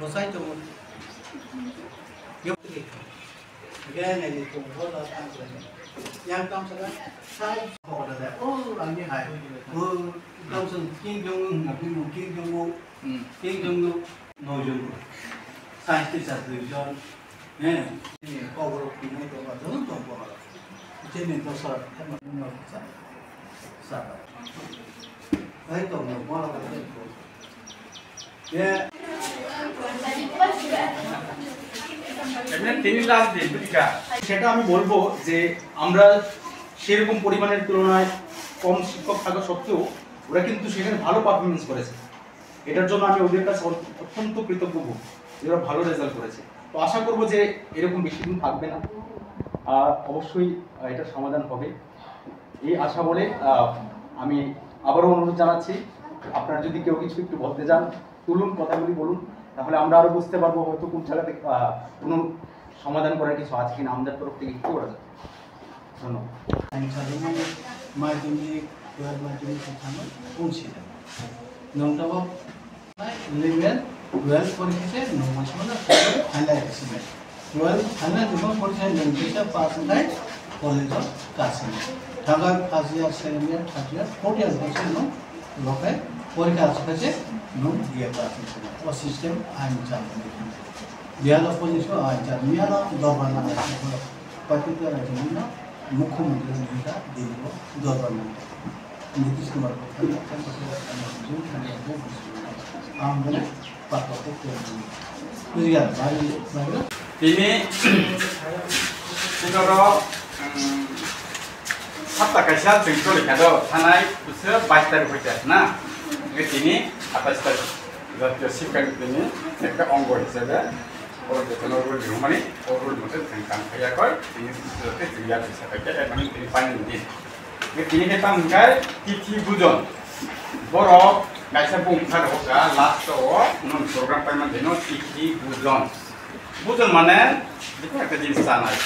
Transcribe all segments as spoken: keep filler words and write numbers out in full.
Bosai tongo. Yokri. Gaya nai ni tongo, bo da tang khlai. Yang tam saka, sai pokok da. Oh, ani hai. Oh, tam sung king jong un, nabi mo king jong un. Hmm. King jong un, no jong un. Science teacher dui jon. He, ni kok rok tingwi tongo, tongo tongo. Chini dosa, thema no sa. Sa. Hai tongo, bola ba. এমনি তিনি লাস্ট দিন, বুঝলি? সেটা আমি বলবো যে আমরা সেরকম পরিমাণের তুলনায় কম শিক্ষক থাকা সত্ত্বেও ওরা কিন্তু সেখানে ভালো পারফরমেন্স করেছে। এটার জন্য আমি ওদের কাছে অত-, অত্যন্ত কৃতজ্ঞ, যে ওরা ভালো রেজাল্ট করেছে। তো আশা করবো যে এরকম বেশি দিন থাকবে না, আর অবশ্যই, আহ, এটার সমাধান হবে। এই আশা বলে, আহ, আমি আবারও অনুরোধ জানাচ্ছি, আপনারা যদি কেউ কিছু একটু বলতে চান, তুলুন, কথাগুলি বলুন, তাহলে আমরা আরো বুঝতে পারবো হয়তো কোন জায়গা থেকে, আহ, কোনো সমাধান করার কিছু আছে কিনা আমাদের তরফ থেকে একটু করা যাবে। ধন্যবাদ। Ang salimani madhyamik, twelve madhyamik khe thangwi pung sida. Nwng tabok eleven, twelve porikhe se nwng masa masa final rwsimai. Twelve final jubon porikhe nwng kisa pass wngkhai college o kasinai. Thangkha first year, second year, third year, fourth year khe se nwng lokhai porikha aswk khe se nwng B A pass wngkha. O system ang cham. Bihar opposition o ang cham. Miya no dorbar nang. Patita Rajamina Mukhyamantri ni hwnka Delhi o dorbar nangkha. Nitish Kumar Bhatta, ang bole patwa kok tei bujia bari bari. Tini sinoro, um, sapta kaisa chwng choli kha do thanai bwswk bais tarikh hoite na. Tini atais tarikh jatiyo sikha nitini ekta ongo hisabe. Oro jotono rule rimani, o rule mote chwng kam khaiya koi, tini joto chwng ya bisa khaikhe, e mani tini pani ni din. Nge tini khe tamo hwnkhe tithi bujon. Borok kaisa bung kha rw kha, last o nwng program paima dino tithi bujon. Bujon mane, jikun ekta jinis chanai.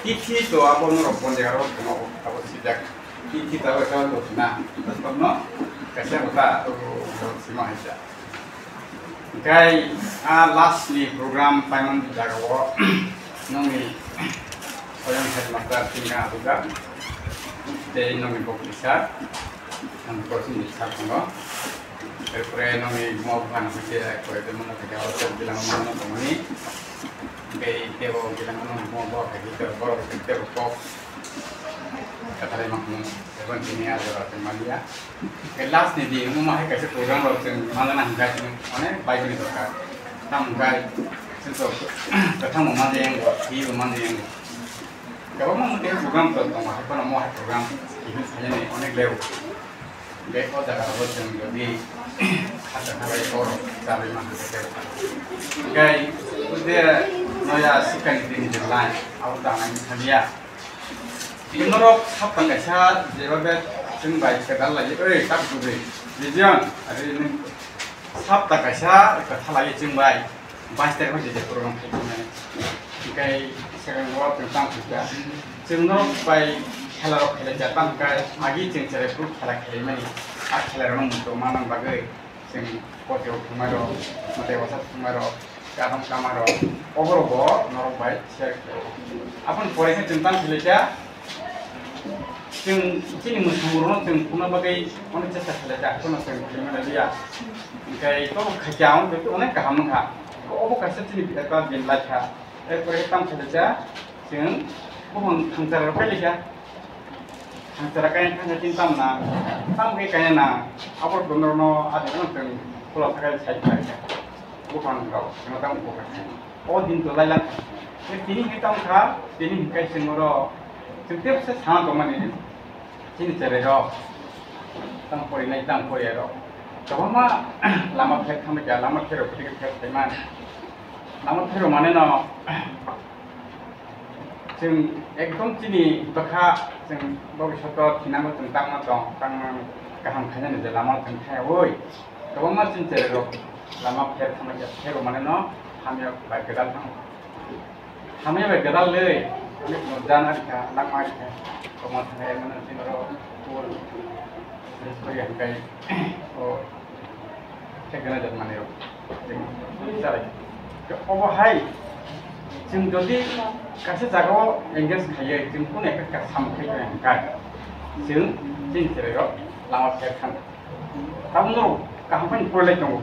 Tithi to abo norok bon jaga rok tongma bo, abo sijak. Tithi to abo ekta rok na, tongma kaisa kota, to sima haisa. Hingkai, ah, last ni program paimani jaga o nongni Soyang headmaster tingka abuga tei nongni bokni sir, nongni kochini sir tongo. Erpore nongni mo bupha no khe koi tei mono khe o sir bilang mono tongmani. Hingkai tebo bilang mono mo bo khe tebo borok khe tebo kok. Kathar ma hwn, ebong tini a jora tong maliya. Ke last ni di, mo ma hai kaisa program rok chwng manana hingka chwng onek bai bini dorkar. Tam hingka chwng to kathang mo mande yang go, hi mo mande yang go. Kabo mo mute program to tong hai kono mo hai program, even sayani onek lew. Be o jaga ro chwng jodi khata khalai kor, chabai ma hingka. Hingkai, ude noya sikani tini je line, au tangai khaliya. Norok sapta kaisa jeba be chwng bai kedal lai, oi, tak dudui. Region, ari ni sapta kaisa ketha lai chwng bai. Bais tarikh je program khai khna. Hingkai second wo chwng tang khuka. Chwng norok bai khela rok khelai ja tang kai, agi chwng chere group khela khelai mani. A khela rok no muto manang bagwi. Chwng kotio thwngmai rok, mwtai wasa thwngmai rok, kadam kama rok, oborok bo norok bai share khlai. Aboni pore khe chwng tang khlai kha, chwng chini mwsang rok no chwng khuna bagwi onek chesta khlai kha, khuna chwng khlai mani liya. Hingkai to khaikya ang onek kaham wngkha. Obo kaisa chini ekta din lai kha. Erpore tang khlai kha, chwng buphang thangchara rok pailai kha. Thangchara kain thangkha chini tamna, tam khe kaina na, abor dono no adi no tong khula thakai sai khai kha. Buphang rok no tam ko kha. O din to lai la. Tini khe tam kha, tini hingkai chwng oro chwng tep se sana tongmani chini chwrai rok. Tam pori nai, tam pori rok. Kwbangma lama pher thangma kha, lama pher rok pher pher thai man. Lama pher rok mane no, chwng ekdom chini bwkha chwng bobishoto thinango chwng tangma tong, tangma kaham khainani je lama chwng thaiwi. Kwbangma chini chwrai rok lama pher thangma kha, pher rok mane no hamya bai kwtal thang. Hamya bai kwtal le, jan ari kha, langma ari kha, kwma thangwi mane chini rok pur, rest kori hangkai, o, thek gana jat mane rok. Chwng chwng chalai. Obo hai chwng jodi kaisa jagao engage khaiwi chwng kunu ekta kaisa samung khai tongya hwnkhe chwng chini chwrairok lama pher thang. Tabuk norok kaham khe porilaui tongo,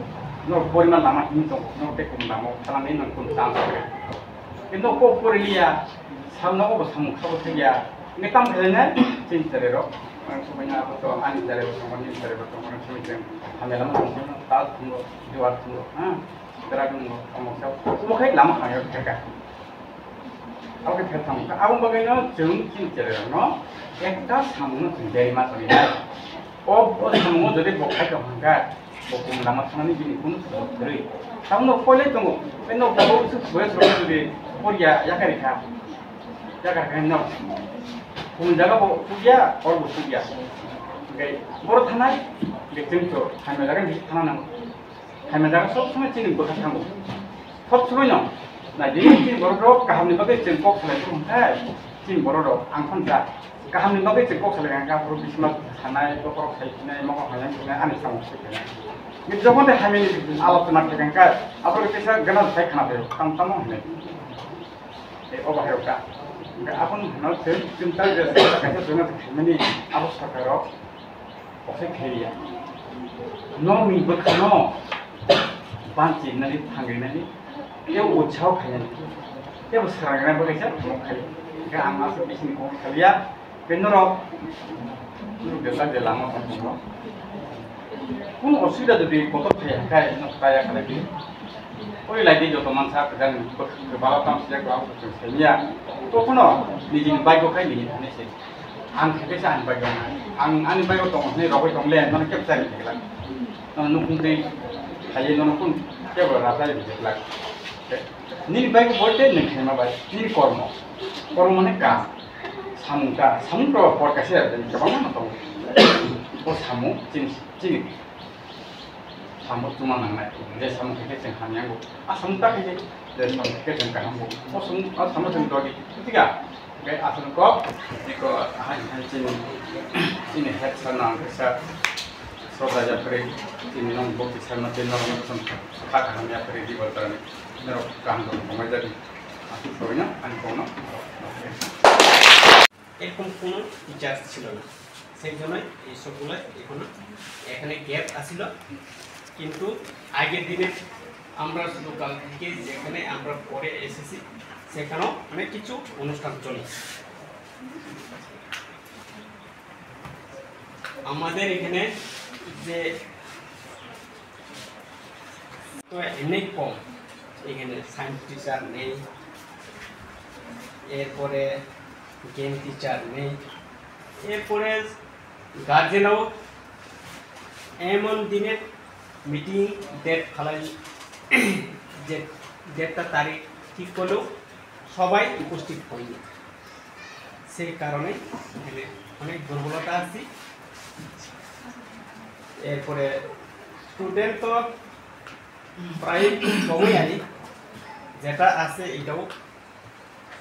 norok poriman lama himwi tongo, norok tei kunu lama thanani nwng kunu chance rwkha. Kintu kok poriliya, samno obo samung khabo thangya, hwnkhe tamo khlainai chini chwrairok, ang sobaina abo to ani chwrairok tongo, nini chwrairok tongo, nang simi chwng hamya lama tongmani ta thungo, duar thungo, ha, dara thungo, omo khe, omo khe lama hamya khe kha. Abo khe pher thang kha. Aboni bagwino chwng chini chwrairokno ekta samungno chwng berima tongwi nai. O, o samungo jodi bo khai tong hwnkha, bo kunu lama thangnani bini kunu sujuk kwrwi. Tabukno poilai tongo, tei nok tabuk swk subai swrwngno jodi poriya yakarwi kha, yakarwi kha nok. Kunu jaga bo sukya, hor bo sukya. Hwnkhe boro thanai, hwnkhe chwng to hamya jaga ni thana nango. Hamya jaga sob somoi chini bwkha thango. Sob somoi no. Nai di chini borok rok kaham ni bagwi chwng kok salai thung khai. Chini borok rok ang phano ja. Kaham ni bagwi chwng kok salai kha borok bisma sanai, bokhorok sai sinai, mokol hai sinai, ani samung sai sinai. Ni jokon de hamya ni alok na khai kha. Abo kisa gana sai khana de. Tam tam hinai. E obo hai ka. Ga apun no se chim tal de sa ka se jona mani abo sarkar rok. Okhai khaiya. Nokni bwkhano banchi nani thangwi nani, tei utsao khainani, tei bo swrang nani bagwi khe tongmani. Hwnkhe ang aswk bisingni kok saliya, tei norok, norok belai belai lama tongmani. Kunu osubida jodi kotor phaiya hwnkhe nok kaya khalai di. Oi lai di joto mansa kwchang bwkhak bala tam sijak rok ang swk saiya. Tokhuno nijini bike bo khai nini thani se. Ang khe kaisa ani bike rok ang ani bike rok tongo hwnwi rogwi tong le nono kebo chari khe glak. Nono nukhung twi khaye nono kun kebo rajai khe glak. Nini bike bo tei nwng khaima bai nini kormo. Kormo mane ka samung ka samung to por kaisa kwbangma tongo. O samung chini chini. Samung tuma nangnai, je samung khe chwng hamya wngo, a samung ta khe je samung khe chwng kaham bo, o samung, a samung chwng dodi, thik a? Hwnkhe aswk kok, eko, hai, hai, chini, chini head sir no ang kaisa sroda yapharwi, chini nong bo kisa no tei norok no kha kaham yapharwi di borok ni, norok kaham tong tongmai jadi, aswk sawi no, ani kok no. এরকম কোনো টিচার ছিল না, সেই জন্য এই সবগুলো এখনো এখানে গ্যাপ আছিল। কিন্তু আগের দিনে আমরা শুধু কাল থেকে যেখানে আমরা পড়ে এসেছি, সেখানেও অনেক কিছু অনুষ্ঠান চলে। আমাদের এখানে যে তো এমনি কম, এখানে সায়েন্স টিচার নেই, এরপরে গেম টিচার নেই, এরপরে গার্জেনও এমন দিনের মিটিং ডেট ফালাই, যে ডেটটা তারিখ ঠিক করলেও সবাই উপস্থিত হয়নি। সেই কারণে এখানে অনেক দুর্বলতা আছে। এরপরে স্টুডেন্ট তো প্রায় সবাই আনি, যেটা আছে এটাও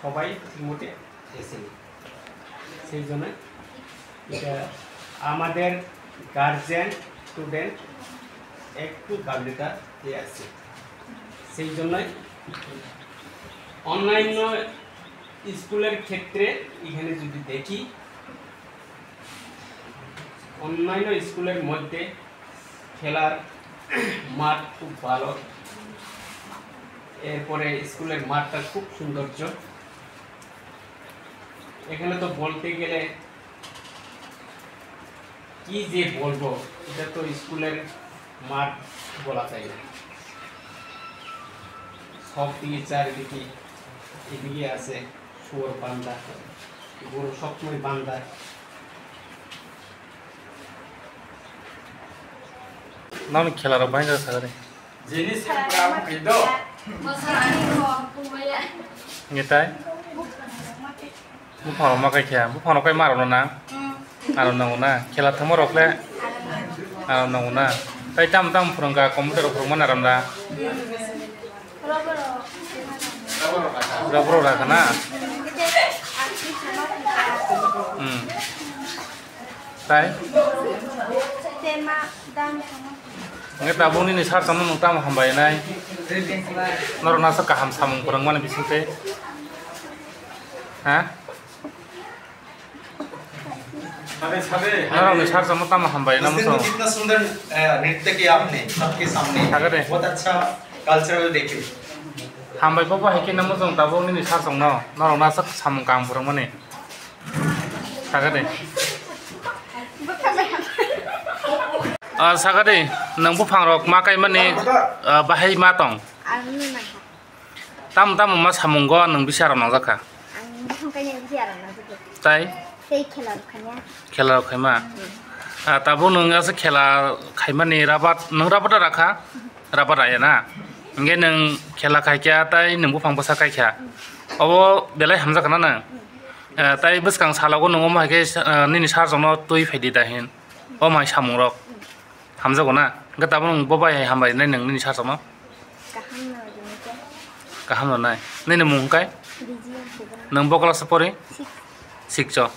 সবাই ঠিকমতো এসেনি। সেই জন্য এটা আমাদের গার্জিয়ান স্টুডেন্ট একটু গাফিলতিতে আছে। সেই জন্যই অন্যান্য স্কুলের ক্ষেত্রে এখানে যদি দেখি, অন্যান্য স্কুলের মধ্যে খেলার মাঠ খুব ভালো, এরপরে স্কুলের মাঠটা খুব সৌন্দর্য। এখানে তো বলতে গেলে কি যে বলবো, এটা তো স্কুলের মাঠ বলা যায় না। সব দিকে চারিদিকে এদিকে আছে শুয়োর বান্ধা, গরু সবসময় বান্ধা। Nang khela rok bai jak sakari. Jini sakra kaido. Ngitai. Buphang rok ma kai khe, buphang rok kai ma rok no na. Aro nango na, khela thangma rok le. Aro nango na. Tai tam tam phwrwng kha, computer rok phwrwng ma na ram da. Rubber rok rakha na. Hmm. Tai? Hwnkhe tabuk nini sir chongno nwng tamo hambai nai? Norok nasa kaham samung phwrwngmani bisingtwi? Ha? Norok ni sir chongno tamo hambai na? Usko kitna sundar, eh, nritya kiya aapne sabke samne. Thaka de. Bahut achha cultural dekhe. Hambai bo bahai khe namo chong tabuk nini sir chongno. Norok nasa samung kaham phwrwngmani. Sakadi. Ah, sakadi, nwng buphang rok ma kaimani, ah, bahai ma tong? Ang nung nang kha. Tam tam ma samungo nwng bisi aram nangjak kha? Ang buphang kainai bisi aram nangjak kha. Tai? Tei khela rok khaina. Khela rok khaima. Hmm. Ah, tabuk nwng asa khela khaimani rabat, nwng rabat rakha? Rabat raya na? Hingke nwng khela khaikha tai nwng buphang bwsa kaikha. Obo belai hamjak khana nwng? Hmm. Eh, tai bwskang salogo nwng omo hai khe, eh, nini sir chongno twi phaidi da hin. O mai samung rok. Hamjago na? Hwnkhe tabuk nwng bo bai hai hambai nai nwng nini sir chongno? Kaham no rinai khe. Kaham no nai. Nini mung hwnkhe? Rijiyang Sibon. Nwng bo class o pori? Six. Six o.